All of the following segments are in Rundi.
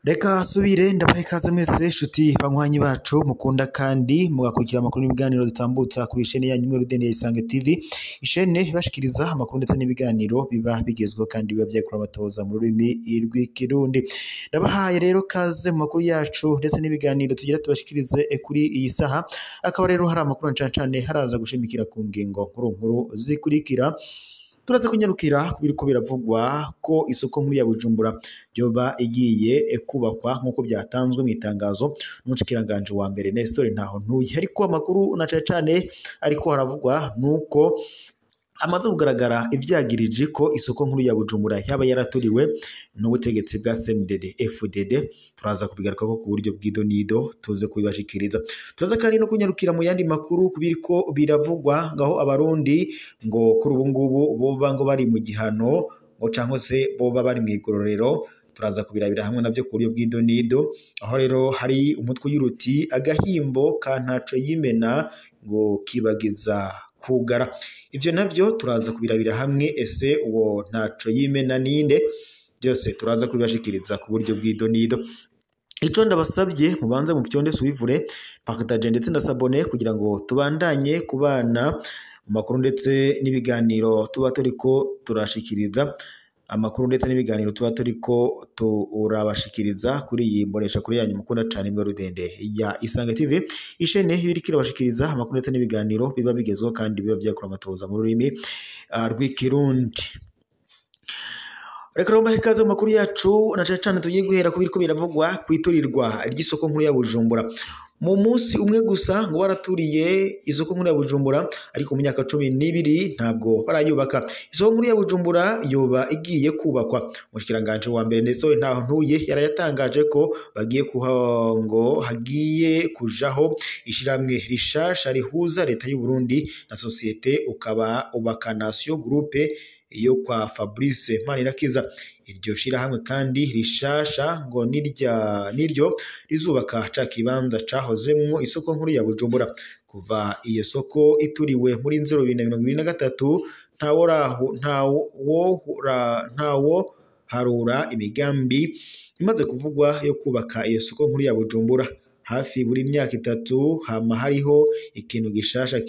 Reka subire ndabahe ikaze mwese nshuti banywanyi bacu mukunda kandi mugakurikira amakuru n'ibiganiro dutambutsa kuri ishene yanyu imwe rudende ya Isange TV, ishene ibashikiriza amakuru ndetse n'ibiganiro biba bigezweho kandi biba vyakura amatohoza mu rurimi rw'ikirundi. Ndabahaye rero kaze mu makuru yacu ndetse n'ibiganiro tugira tubashikirize kuri iyi saha, akaba rero hari amakuru cane cane haraza gushimikira ku ngingo nkuru nkuru zikurikira. Turaza kunyarukira kubiriko biravugwa ko isoko nkuru ya Bujumbura yoba igiye kubakwa nk'uko byatanzwe mu itangazo n'umushikiranganje wa mbere Nestor Ntahontuye, ariko amakuru na cane cane ariko haravugwa nuko hamaze kugaragara ivyagirije ko isoko nkuru ya Bujumbura yaba yaraturiwe n'ubutegetsi bwa CNDD FDD. Turaza kubigarukako ku buryo bw'idonido tuze kubibashikiriza. Turaza kandi no kunyarukira mu yandi makuru kubiriko biravugwa ngaho abarundi ngo kuri ubu ngubu boba ngo bari mu gihano ngo canke se boba bari mw'igororero. Turaza kubirabira hamwe navyo ku buryo bw'idonido, aho rero hari umutwe y'uruti agahimbo ka ntaco yimena ngo kibagiza kugara. Ivyo navyo turaza kubirabira hamwe, ese uwo ntaco yimena ninde? Byose turaza kubibashikiriza ku buryo bw'idonido. Ico ndabasabye mubanze mupyonde suivre, partage ndetse na s'abonner kugira ngo tubandanye kubana mu makuru ndetse n'ibiganiro tuba turiko turashikiriza. Amakuru ndetse n'ibiganiro tuba turiko turabashikiriza kuri iyi mbonesha kuri yanyu mukunda cane imwe rudende ya Isange TV, ishene ibiriko irabashikiriza amakuru ndetse n'ibiganiro biba bigezweho kandi biba vyakura amatohoza mu rurimi rw'ikirundi. Reka rero mbahe ikaze mu makuru yacu na cane cane tugiye guhera ku biriko biravugwa kwiturirwa ry'isoko nkuru ya Bujumbura. Mu munsi umwe gusa ngo baraturiye isoko nkuru ya Bujumbura, ariko mu myaka 12 ntabwo barayubaka. Isoko nkuru ya Bujumbura yoba igiye kubakwa. Umushikiranganje wa mbere Nestor Ntahontuye yarayatangaje ko bagiye ngo hagiye kujaho ishiramwe rishasha rihuza leta y'u Burundi na societe ukaba ubaka Nation Groupe yo kwa Fabrice Manirakiza. Iryo shirahamwe kandi rishasha ngo niryo rizubaka ca kibanza cahozemwo isoko nkuru ya Bujumbura. Kuva iyo soko ituriwe muri nzero 2023 ntawo harura imigambi imaze kuvugwa yo kubaka iyo soko nkuru ya Bujumbura. Hafi buri myaka 3 hama hariho ikintu gishasha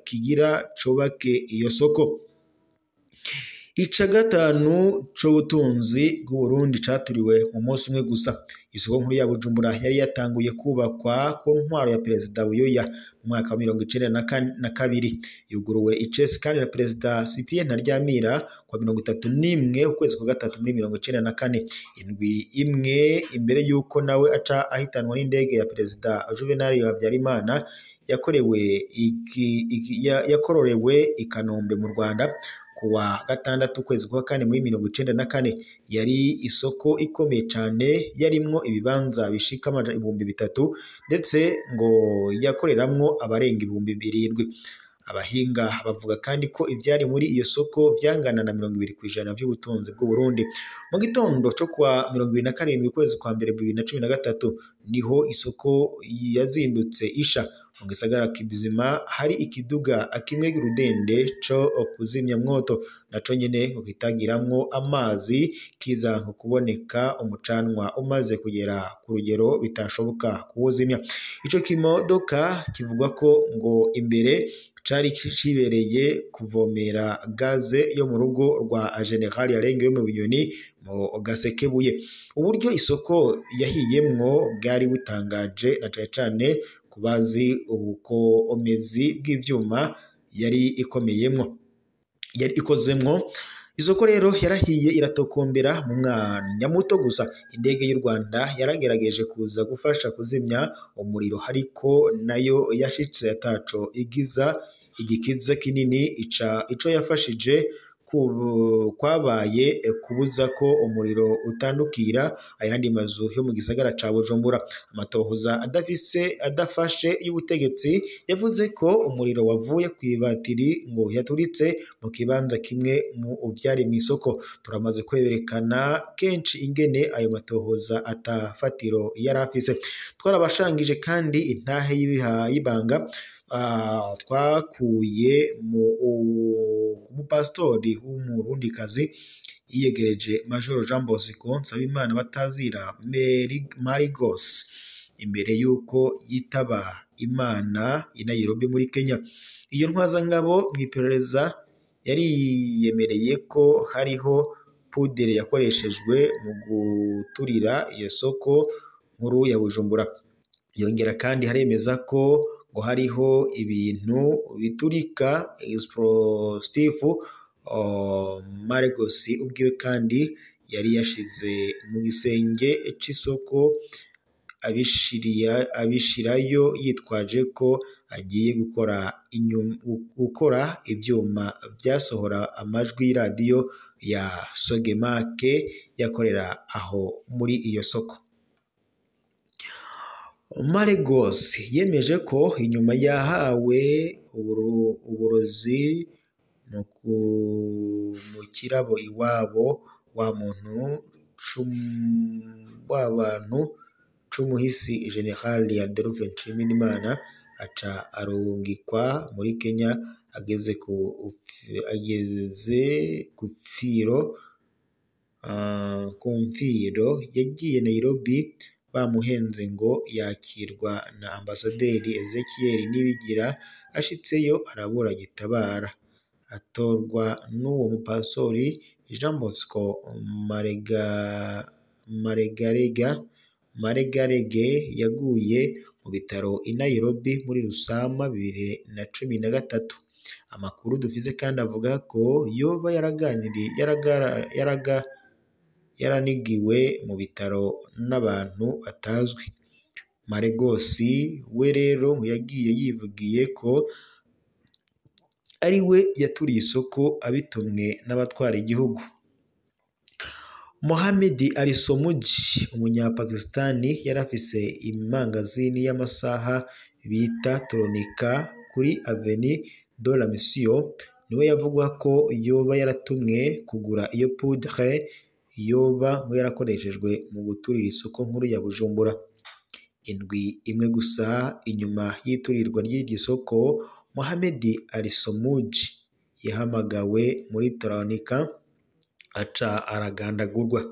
kigira cubake iyo soko. Ica gatanu c'ubutunzi bw'Uburundi caturiwe mu munsi umwe gusa. Isoko nkuru ya Bujumbura yari yatanguye kubakwa ku ntwaro ya Perezida Buyoya mu mwaka wa 1992, yuguruwe icese kandi na Perezida Cyprien Ntaryamira kwa 31 ukwezi kwa gatatu muri 1994, indwi imwe imbere yuko nawe aca ahitanwa n'indege ya Perezida Juvenal Habyarimana yakororewe i Kanombe mu Rwanda kuwa gatandatu ukwezi kwa kane muri 1994. Yari isoko ikomeye cane yarimwo ibibanza bishika 3000 ndetse ngo yakoreramwo abarenga 7000. Abahinga bavuga kandi ko ivyari muri iyo soko vyangana na 20% vy'ubutunzi bw'u Burundi. Mu gitondo co kuwa 27 ukwezi kwa mbere 2013 niho isoko yazindutse isha. Mu gisagara kibizima hari ikiduga kimwe rudende co kuzimya mwoto, naco nyene ngo kitagiramwo amazi kiza ngo kuboneka umucanwa umaze kugera ku rugero bitashoboka kuwuzimya. Ico kimodoka kivugwa ko ngo imbere cari cibereye kuvomera gaze yo mu rugo rwa General Yarenge yo mu Bunyoni mu Gasekebuye. Uburyo isoko yahiyemwo bwari butangaje na cane cane kubazi ubukomezi bw'ivyuma yari ikomeyemwo yari ikozemwo. Isoko rero yarahiye iratokombera mu mwanya muto gusa. Indege y'u Rwanda yaragerageje kuza gufasha kuzimya umuriro, ariko nayo yashitse ataco igiza igikiza kinini ico yafashije kwabaye kubuza ko umuriro utandukira ayandi mazu yo mu gisagara ca Bujumbura. Amatohoza adafashe y'ubutegetsi yavuze ko umuriro wavuye kw'ibatiri ngo yaturitse mu kibanza kimwe mu vyari mw'isoko. Turamaze kwerekana kenshi ingene ayo matohoza atafatiro yarafise. Twarabashangije kandi intahe y'ibanga twakuye ku mupasitori w'umurundikazi yiyegereje Majoro Jean Bosco Nsabimana batazira Marigos imbere y'uko yitaba Imana i Nairobi muri Kenya. Iyo ntwazangabo mu iperereza yariyemereye ko hariho pudere yakoreshejwe mu guturira iyo soko nkuru ya Bujumbura. Yongera kandi haremeza ko ngo hariho ibintu biturika explosive Marigos ubwiwe kandi yari yashize mu gisenge c'isoko abishirayo yitwaje ko agiye gukora ivyuma vyasohora amajwi y'iradiyo ya Sogemake yakorera aho muri iyo soko. Marigos yemeje ko inyuma yahawe uburozi mu kirabo iwabo wa muntu w'abantu c'umuhisi General Adolphe Nshimirimana aca arungikwa muri Kenya ageze ku mfiro yagiye Nairobi bamuhenze ngo yakirwa na Ambasaderi Ezekiel Nibigira, ashitseyo arabura gitabara atorwa n'uwo mupastori Jean Bosco Maregarege yaguye mu bitaro i Nairobi muri Rusama 2013. Amakuru dufise kandi avuga ko yoba yaranigiwe mu bitaro n'abantu batazwi. Marigos we rero yagiye yivugiye ko ari we yaturiye isoko abitumwe n'abatwara igihugu. Mohamed Ali Somuji, umunyapakistani yari afise imangazini y'amasaha bita Toronika kuri Avenue de la Mission, niwe yavugwa ko yoba yaratumwe kugura iyo poudre yoba ngo yarakoreshejwe mu guturira isoko nkuru ya Bujumbura. Indwi imwe gusa inyuma y'iturirwa ry'iryo soko, Mohamed Ali Somuji yahamagawe muri Toronika aca aragandagurwa.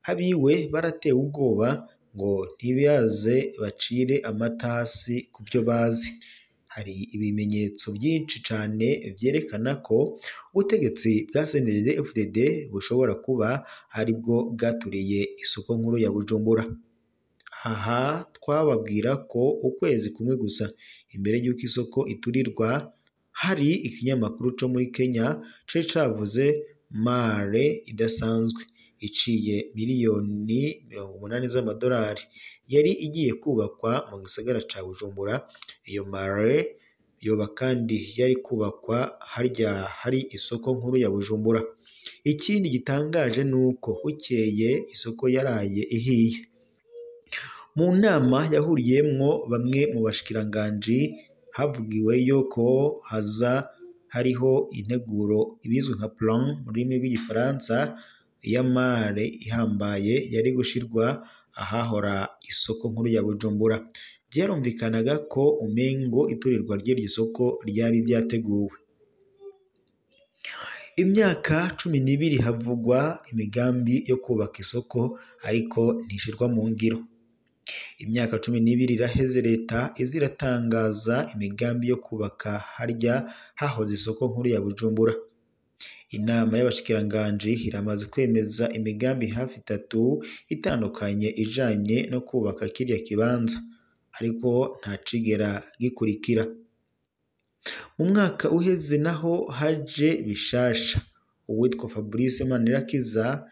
Abiwe baratewe ubwoba ngo ntibaze bacire amatasi ku byo bazi. Hari ibimenyetso byinshi cane vyerekana ko ubutegetsi bwa CNDD-FDD bushobora kuba aribwo bwaturiye isoko nkuru ya Bujumbura. Aha twababwira ko ukwezi kumwe gusa imbere y'uko isoko iturirwa, hari ikinyamakuru co muri Kenya cari cavuze mare idasanzwe iciye miliyoni 80 z'amadolari yari igiye kubakwa mu gisagara ca Bujumbura. Iyo mare yoba kandi yari kubakwa harya hari isoko nkuru ya Bujumbura. Ikindi gitangaje nuko bukeye isoko yaraye ihiye. Mu nama yahuriyemwo bamwe mu bashikiranganji havugiweyo ko haza hariho integuro ibizwi nka plan mu rurimi rw'igifaransa y'amare ihambaye yari gushirwa ahahora isoko nkuru ya Bujumbura. Byarumvikanaga ko umengo iturirwa ry'iryo soko ryari ryateguwe. Imyaka 12 havugwa imigambi yo kubaka isoko ariko ntishirwa mu ngiro. Imyaka 12 iraheze leta iziratangaza imigambi yo kubaka harya hahoze isoko nkuru ya Bujumbura. Inama y'abashikiranganji iramaze kwemeza imigambi hafi 3 itandukanye ijanye no kubaka kirya kibanza, ariko ntacigera gikurikira. Mu mwaka uheze naho haje bishasha. Uwitwa Fabrice Manirakiza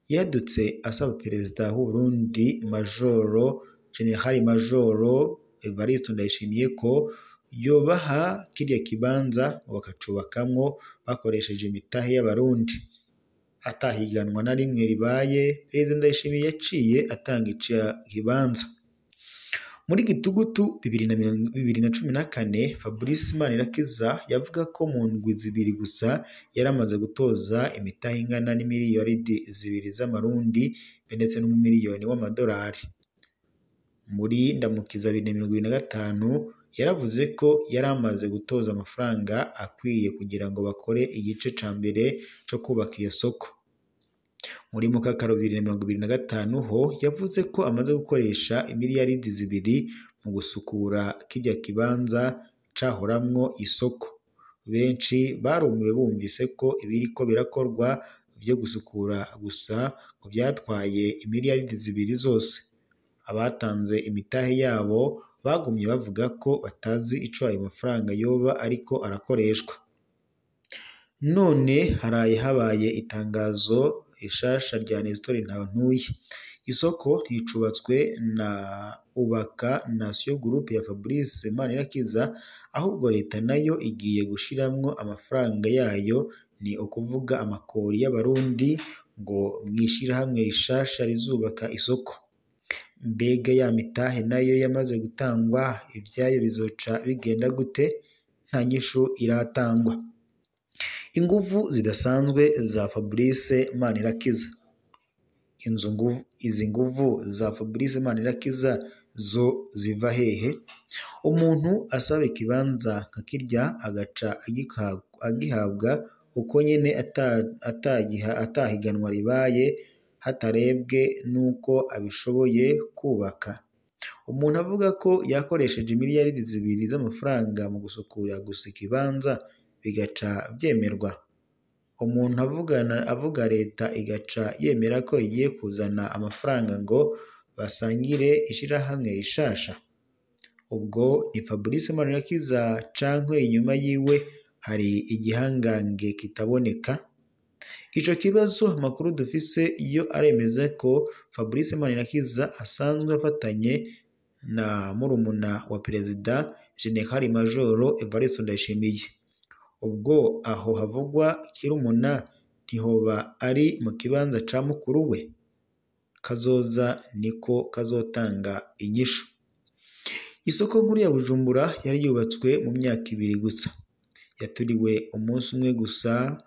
yadutse asaba perezida w'u Burundi Majoro General Majoro Evariste Ndayishimiye ko yobaha kirya kibanza ngo bakacubakamwo bakoresheje imitahe y'abarundi. Atahiganwa na rimwe ribaye, perezida Ndayishimiye yaciye atanga ico kibanza. Muri Gitugutu 2014 Fabrice Manirakiza yavuga ko mu ndwi 2 gusa yaramaze gutoza imitahe ingana n'imiliyaridi 2 z'amarundi ndetse n'umiliyoni w'amadolari. Muri Ndamukiza 2025 yaravuze ko yari amaze gutoza amafaranga akwiye kugira ngo bakore igice ca mbere co kubaka iyo soko. Muri Mukakaro 2025 ho yavuze ko amaze gukoresha imiliyaridi 2 mu gusukura kirya kibanza cahoramwo isoko. Benshi barumiwe bumvise ko ibiriko birakorwa vyo gusukura gusa ngo vyatwaye imiliyaridi 2 zose. Abatanze imitahe yabo bagumye bavuga ko batazi ico ayo mafaranga yoba ariko arakoreshwa. None haraye habaye itangazo rishasha rya Nestor Ntawontuye. Isoko nticubatswe na Ubaka Nation Group ya Fabrice Manirakiza, ahubwo leta nayo igiye gushiramwo amafaranga yayo, ni ukuvuga amakori y'abarundi, ngo mw'ishirahamwe rishasha rizubaka isoko. Mbega ya mitahe nayo yamaze gutangwa, ivyayo bizoca bigenda gute? Nta nyishu iratangwa. Inguvu zidasanzwe za Fabrice Manirakiza. Izi nguvu za Fabrice Manirakiza zo ziva hehe? Umuntu asaba ikibanza nka kirya agaca agihabwa uko nyene atahiganwa ribaye, hatarebwe n'uko abishoboye kubaka. Umuntu avuga ko yakoresheje imiliyaridi 2 z'amafaranga mu gusukura gusa ikibanza bigaca vyemerwa. Umuntu avuga leta igaca yemera ko igiye kuzana amafaranga ngo basangire ishirahamwe rishasha. Ubwo ni Fabrice Manirakiza cankwe inyuma yiwe hari igihangange kitaboneka? Ico kibazo amakuru dufise yo aremeza ko Fabrice Manirakiza asanzwe afatanye na murumuna wa Perezida General Major Evariste Ndayishimiye. Ubwo aho havugwa kirumuna ntihoba ari mu kibanza ca mukuru we? Kazoza niko kazotanga inyishu. Isoko nkuru ya Bujumbura yari yubatswe mu myaka 2 gusa, yaturiwe umunsi umwe gusa.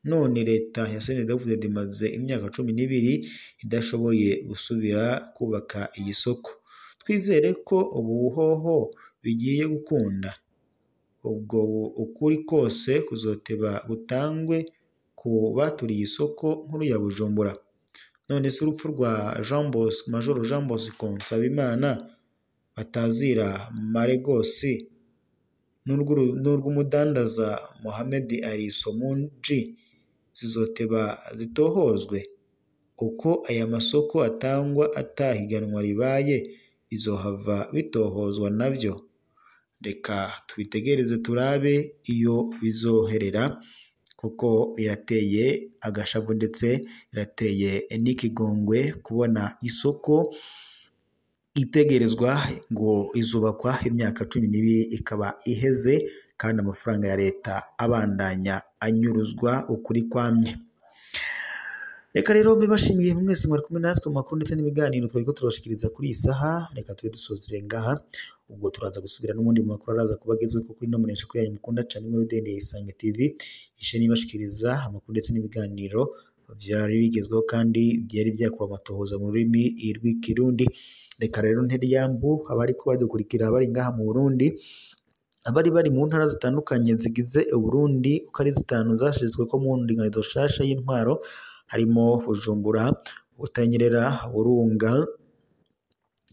None leta ya CNDD-FDD imaze imyaka 12 idashoboye gusubira kubaka iyi soko. Twizere ko ubu hoho bigiye gukunda. Ubwo ukuri kose kuzoteba gutangwe ku baturiye isoko nkuru ya Bujumbura. None se urupfu rwa Major Jean Bosco Nsabimana batazira Maregosi n'urw'umudandaza Mohamed Ali Somunji zizoteba zitohozwe? Uko aya masoko atangwa atahiganwa ribaye bizohava bitohozwa navyo? Reka tubitegereze turabe iyo bizoherera, kuko birateye agashavu ndetse birateye n'ikigongwe kubona isoko itegerezwa ngo izubakwa imyaka 12 ikaba iheze, kandi amafaranga ya leta abandanya anyuruzwa ukuri kwamye. Reka rero mbibashimiye mwese mwari kumwe natwe mu makuru ndetse n'ibiganiro twariko turabashikiriza kuri iyi saha. Reka tube dusozere ngaha, ubwo turaza gusubira n'ubundi mu makuru araza kubagezweho kuri no munesha kuri yanyu mukunda cane muri Rudende Isange TV, isheni ibashikiriza amakuru ndetse n'ibiganiro vyari bigezweho kandi byari byakuba amatohoza mu rurimi rw'ikirundi. Reka rero ntere yambu abariko badukurikira bari ngaha mu Burundi, abari bari mu ntara zitandukanye zigize Uburundi uko ari 5 zashizwe ko mu ndinganizo shasha y'intwaro, harimo Bujumbura, Butanyerera, Burunga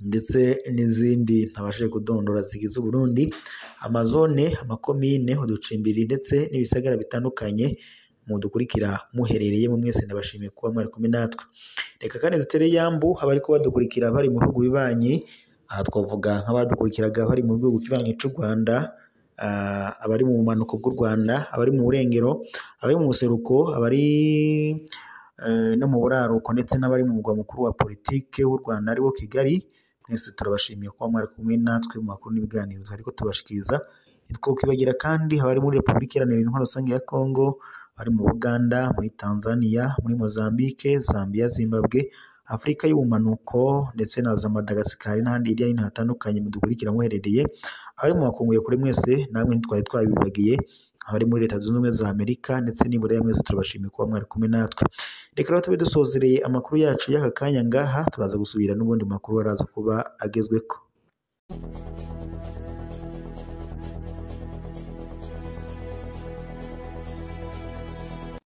ndetse n'izindi ntabashije kudondora zigize Uburundi, amazone, amakomine, uducimbiri ndetse n'ibisagara bitandukanye mudukurikira muherereye mu mwese, ndabashimiye kuba mwari kumwe natwe. Reka kandi dutere yambu abariko badukurikira bari mu bihugu bibanyi, aha twavuga nk'abadukurikiraga bari mu gihugu kibanyi c'u Rwanda, abari mu bumanuko bw'u Rwanda, abari mu burengero, abari mu buseruko, abari no mu buraruko ndetse n'abari mu mugwa mukuru wa politike w'u Rwanda ariwo Kigali. Mwese turabashimiye kuba mwari kumwe natwe mu makuru n'ibiganiro ariko tubashikiriza. Ntitwokwibagira kandi abari muri Repubulika Iharanira Intwaro Rusange ya Kongo, bari mu Buganda, muri Tanzania, muri Mozambique, Zambia, Zimbabwe, Afurika y'ubumanuko ndetse na za Madagascar n'ahandi hirya no hino hatandukanye mudukurikira muherereye. Abari mu makungu ya kure mwese namwe ntitwari twabibagiye, abari muri Leta Zunze Ubumwe za Amerika ndetse n'i Buraya mwese turabashimiye kuba mwari kumwe natwe. Reka rero tube dusozereye amakuru yacu y'aka kanya ngaha, turaza gusubira n'ubundi makuru araza kuba agezweko.